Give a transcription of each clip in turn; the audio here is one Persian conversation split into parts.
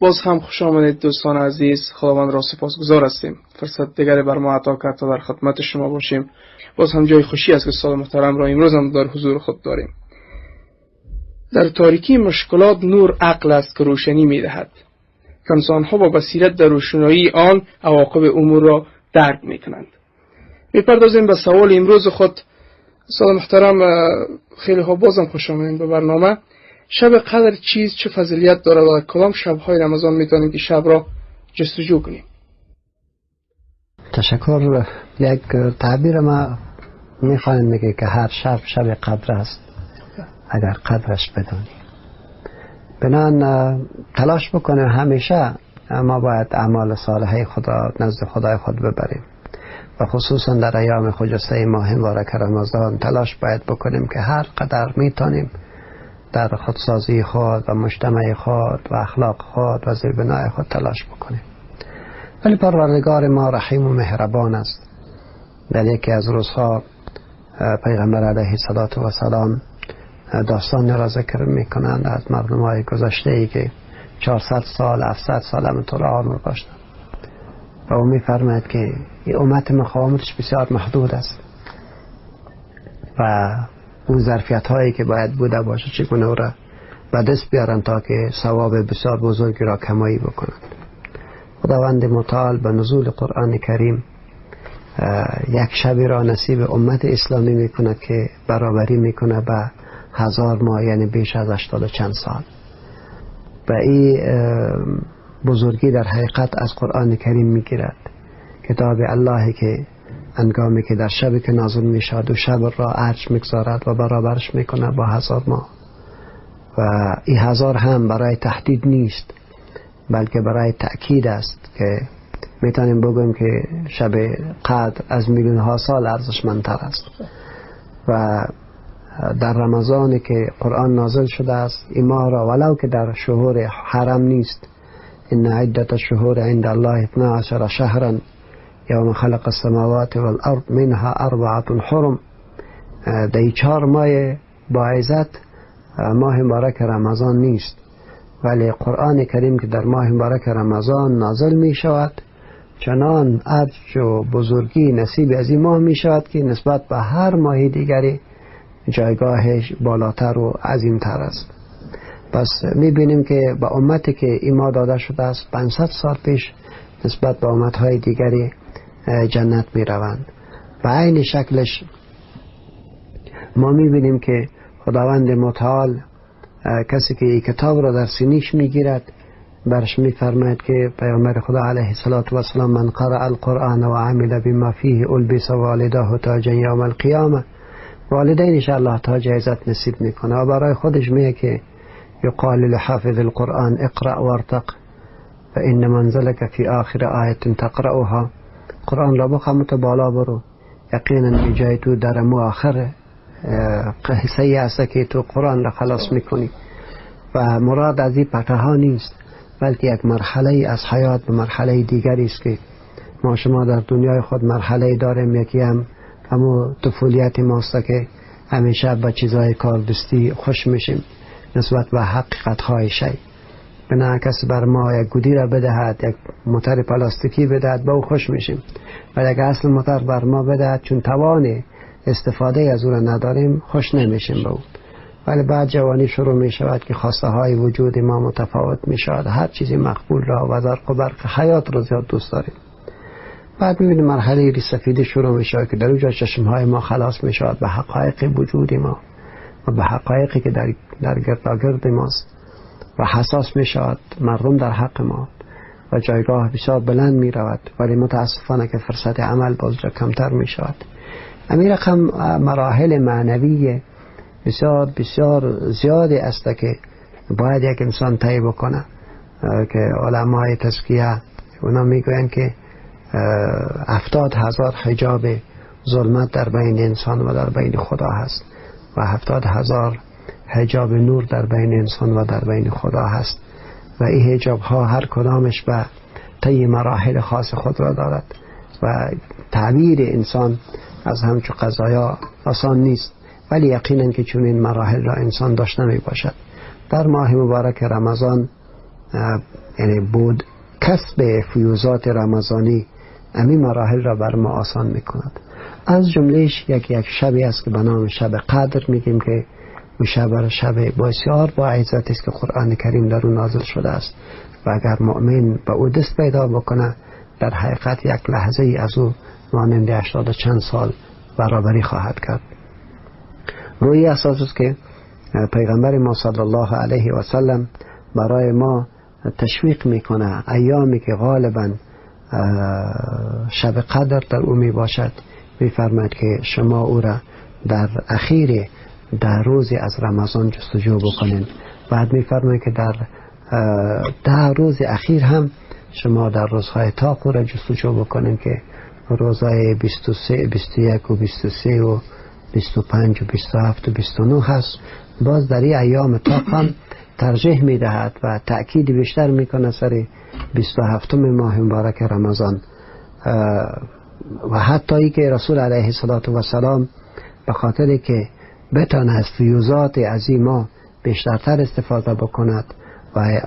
باز هم خوش آمدید دوستان عزیز، خداوند را سپاسگزار هستیم فرصت دیگری بر ما عطا کرد تا در خدمت شما باشیم. باز هم جای خوشی است که استاد محترم را امروز هم در حضور خود داریم. در تاریکی مشکلات نور عقل است که روشنی می‌دهد. انسان‌ها با بصیرت در روشنایی آن عواقب امور را درک می‌کنند. می‌پردازیم به سوال امروز خود. استاد محترم خیلی ها بازم خوش آمدید به برنامه. شب قدر چیز چه فضیلت دارد و در کدام شب‌های رمضان می‌توانیم که شب را جستجو کنیم؟ تشکر. یک تعبیر ما می‌خوایم میگه که هر شب شب قدر است اگر قدرش بدانی. بنان تلاش بکنیم همیشه ما باید اعمال صالحه خدا نزد خدای خود ببریم و خصوصا در ایام خجسته ماه مبارک رمضان تلاش باید بکنیم که هر قدر میتونیم در خودسازی خود و مجتمع خود و اخلاق خود و زیربنای خود تلاش بکنیم. ولی پروردگار ما رحیم و مهربان است. در یکی از روزها پیغمبر علیه الصلاة والسلام داستان را ذکر میکنند از مردم های گذشته ای که 400 سال 700 سال همینطور عمر داشتند و او میفرماید که این امت مقاومتش بسیار محدود است و اون ظرفیت هایی که باید بوده باشه چگونه او را به دست بیارن تا که ثواب بسیار بزرگی را کمایی بکنند. خداوند متعال به نزول قرآن کریم یک شبی را نصیب امت اسلامی میکنه که برابری میکنه به 1000 ماه، یعنی بیش از 80 و چند سال. و این بزرگی در حقیقت از قرآن کریم میگیرد، کتاب الله که هنگامی که در شبی که نازل میشد و شب را ارج میگذارد و برابرش میکنه با 1000 ماه. و این 1000 هم برای تهدید نیست بلکه برای تأکید است که میتونیم بگوییم که شب قدر از میلیون ها سال ارزشمندتر است. و در رمضان که قرآن نازل شده است این ماه را ولو که در شهور حرم نیست، ان عدة الشهور عند الله 12 شهرا یوم خلق السماوات والارض منها 4 حرم، در 4 ماه با عزت ماه مبارک رمضان نیست، ولی قرآن کریم که در ماه مبارک رمضان نازل می شود چنان ارج و بزرگی نصیب از این ماه می شود که نسبت به هر ماه دیگری جایگاهش بالاتر و عظیمتر است. پس می بینیم که به امتی که این ماه داده شده است 500 سال پیش نسبت به امتهای دیگری جنت می روند. به عین شکلش ما می بینیم که خداوند متعال کسی که این کتاب را در سینیش می گیرد برش می فرماید که پیامبر خدا علیه الصلاة والسلام من قرأ القرآن و عمل بما فیه البس والداه تاجا یوم القیامه، والدینش الله تاج عزت نصیب میکنه و برای خودش میگه که یقال لحافظ القرآن اقرأ وارتق فإن منزلك فی آخر آیة تقرأها، قرآن را بخواه تو بالا برو، یقینا جای تو در مو آخر قصه است که تو قرآن را خلاص میکنی. و مراد از این پته ها نیست بلکه یک مرحله از حیات به مرحله دیگری است که ما شما در دنیای خود مرحله داریم، یکی هم همو طفولیت ماست که همیشه با چیزهای کاردستی خوش میشیم نسبت به حقیقت های شی. بنا کسی بر ما یک گودی را بدهد، یک موتر پلاستیکی بدهد، با او خوش میشیم، ولی اگر اصل موتر بر ما بدهد چون توان استفاده از او را نداریم خوش نمیشیم به او. ولی بعد جوانی شروع می شود که خواسته های وجود ما متفاوت می شود، هر چیزی مقبول را و زرق و برق حیات را زیاد دوست داریم. بعد میبینیم مرحله ریش سفیدی شروع می شود که در اونجا چشم های ما خلاص می شود به حقایق وجود ما و به حقایقی که در گرداگرد ماست و حساس می شود مردم در حق ما و جایگاه بسیار بلند می رود، ولی متاسفانه که فرصت عمل باز جا کمتر می شود. همین رقم مراحل معنوی بسیار بسیار زیادی است که باید یک انسان طی بکنه که علمای تزکیه اونا میگویند که 70,000 حجاب ظلمت در بین انسان و در بین خدا هست و 70,000 حجاب نور در بین انسان و در بین خدا هست و این حجاب ها هر کدامش به طی مراحل خاص خود را دارد و تعبیر انسان از همچو قضایا آسان نیست، ولی یقینا که چون این مراحل را انسان داشته می باشد. در ماه مبارک رمضان یعنی بود کسب فیوزات رمضانی امی مراحل را بر ما آسان میکند. از جملهش یک شبی است که به نام شب قدر میگیم که او شب شب بسیار با عزت است که قرآن کریم در او نازل شده است و اگر مؤمن به او دست پیدا بکنه در حقیقت یک لحظه ای از او مانند 80 چند سال برابری خواهد کرد. روی اساس است که پیغمبر ما صلی الله علیه و سلم برای ما تشویق میکنه ایامی که غالبا شب قدر در او می باشد، میفرماید که شما او را در اخیر 10 روز از رمضان جستجو بکنین. بعد میفرماید که در 10 روز اخیر هم شما در روزهای تاق او را جستجو بکنین که روزهای 23، 21 و 23 و 25 و 27 و 29 هست. باز در این ایام تاق هم ترجیح میدهد و تأکید بیشتر میکنه سر 27 ماه مبارک رمضان. و حتی ای که رسول علیه السلام به خاطر که بتانه از فیوزات عظیم بیشترتر استفاده بکند و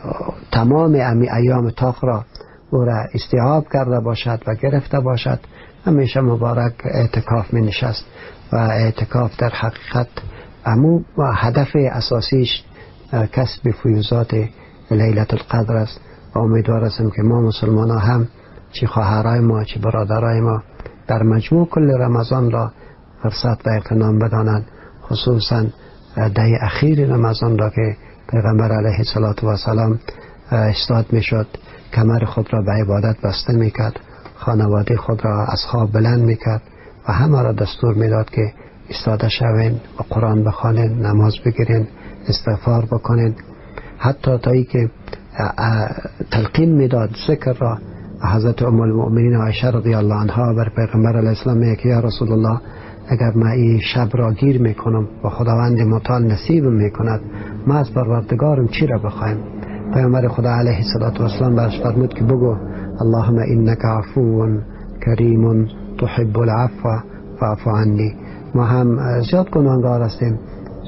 تمام ایام تاق را او را استیعاب کرده باشد و گرفته باشد، همیشه مبارک اعتکاف می نشست و اعتکاف در حقیقت امو و هدف اساسیش کسب فیوزات لیلة القدر است. و امیدوار هستم که ما مسلمان ها هم، چه خواهرای ما چه برادرای ما، در مجموع کل رمضان را فرصت و اغتنام بدانند، خصوصا دهه اخیر رمضان را که پیغمبر علیه السلام استاد میشد، کمر خود را به عبادت بسته میکرد، خانواده خود را از خواب بلند میکرد و همه را دستور میداد که ایستاده شوین و قرآن بخوانین، نماز بگیرین، استغفار بکنین، حتی تا ای که تلقین میداد ذکر را. حضرت ام المؤمنین عایشه رضی الله عنها بر پیغمبر علیه السلام میگه یا رسول الله، اگر من این شب را گیر میکنم و خداوند متعال نصیب میکند، ما از پروردگارم چی را بخوایم؟ پیامبر خدا علیه السلام برش فرمود که بگو اللهم انک عفو کریم تحب العفو فاعف عنی. ما هم زیاد گناهکار هستیم،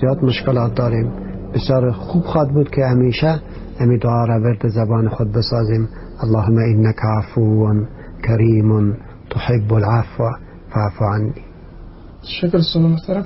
زیاد مشکلات داریم، بسیار خوب خواد بود که همیشه امی دعا را ورد زبان خود بسازیم، اللهم انک عفو کریم تحب العفو فاعف عنی. شکر سلام محترم.